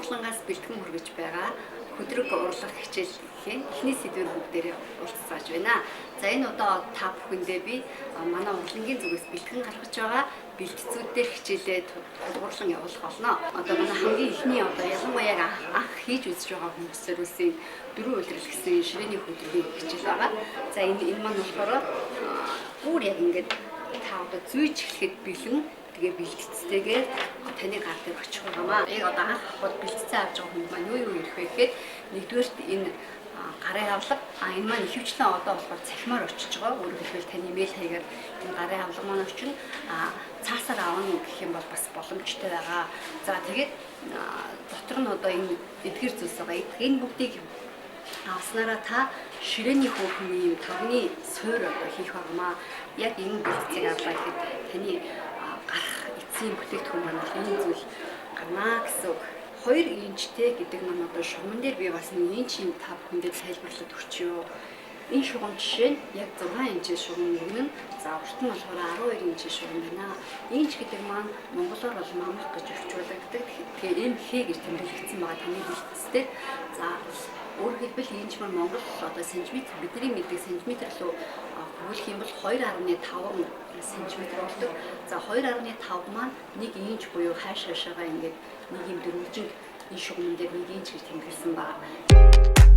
Урлагаас бэлтгэн хүргэж байгаа хөдрөг урлах хичээлийн эхний сэдвээр бүгдээрээ уулзцааж байна. За, энэ удаа та бүхэндээ би манай урлагийн зүгээс бэлтгэн гаргаж байгаа бэлтцүүд дээр хичээлээ тулгуурлан явуулах болно. Одоо манай хамгийн эхний, одоо ялангуяа яг анх хийж үзэж байгаа хүмүүс зориулсан дөрвөн улирал гэсэн ширээний хөдрөгийн хичээл байгаа. За, энэ маань болохоор бүр яг ингээд та одоо зүйж эхлэхэд бэлэн, тэгээ бэлтцтэйгээр таны гар дээр очих байгаамаа. Яг одоо анх авахд бэлтцээ авч байгаа хүн маань юу юу ирэх вэ гэхэд, нэгдүгээрт энэ гарын авлага, а энэ маань ихэвчлэн одоо болохоор цахимаар очиж байгаа. Өөрөөр хэлбэл, таны мэйл хаягаар энэ гарын авлага маань очино. А цаасаар авна гэх юм бол бас боломжтой байгаа. За, тэгээд дотор нь одоо энэ эдгэр зүйлс байгаа. Энэ бүгдийг авснараа та ширээний хөөрхөн ийм тавны суур одоо хийх байгаамаа. Яг энэ бэлтцийг авлаа гэхэд таны гарах эцсийн бүтээгдэхүүн маань бол ийм зүйл гарнаа гэсэн үг. 2 инчтэй гэдэг маань одоо шугамн дээр би бас нэг инчийн та бүхэндээ тайлбарлаад өгчөө. Энэ шугам жишээ нь яг 6 инчийн шугам өгнө. За, урт нь болохоор 12 инчийн шугам байна. Инч гэдэг маань монголоор бол мамах гэж орчуулагддаг. Тэгэхээр МХ гэж тэмдэглэгдсэн байгаа таны бэлтцээр. За, өөрөөр хэлбэл, инч маань монгол одоо сантиметр, бидний мэддэг сантиметр руу хөрвүүлэх юм бол 2.5 сантиметр болдог. За, 2.5 маань 1 инч буюу хааш хаашаага ингээд нэг юм дөрвөлжинг энэ шугамн дээр 1 инч гэж тэмдэглэсэн байна.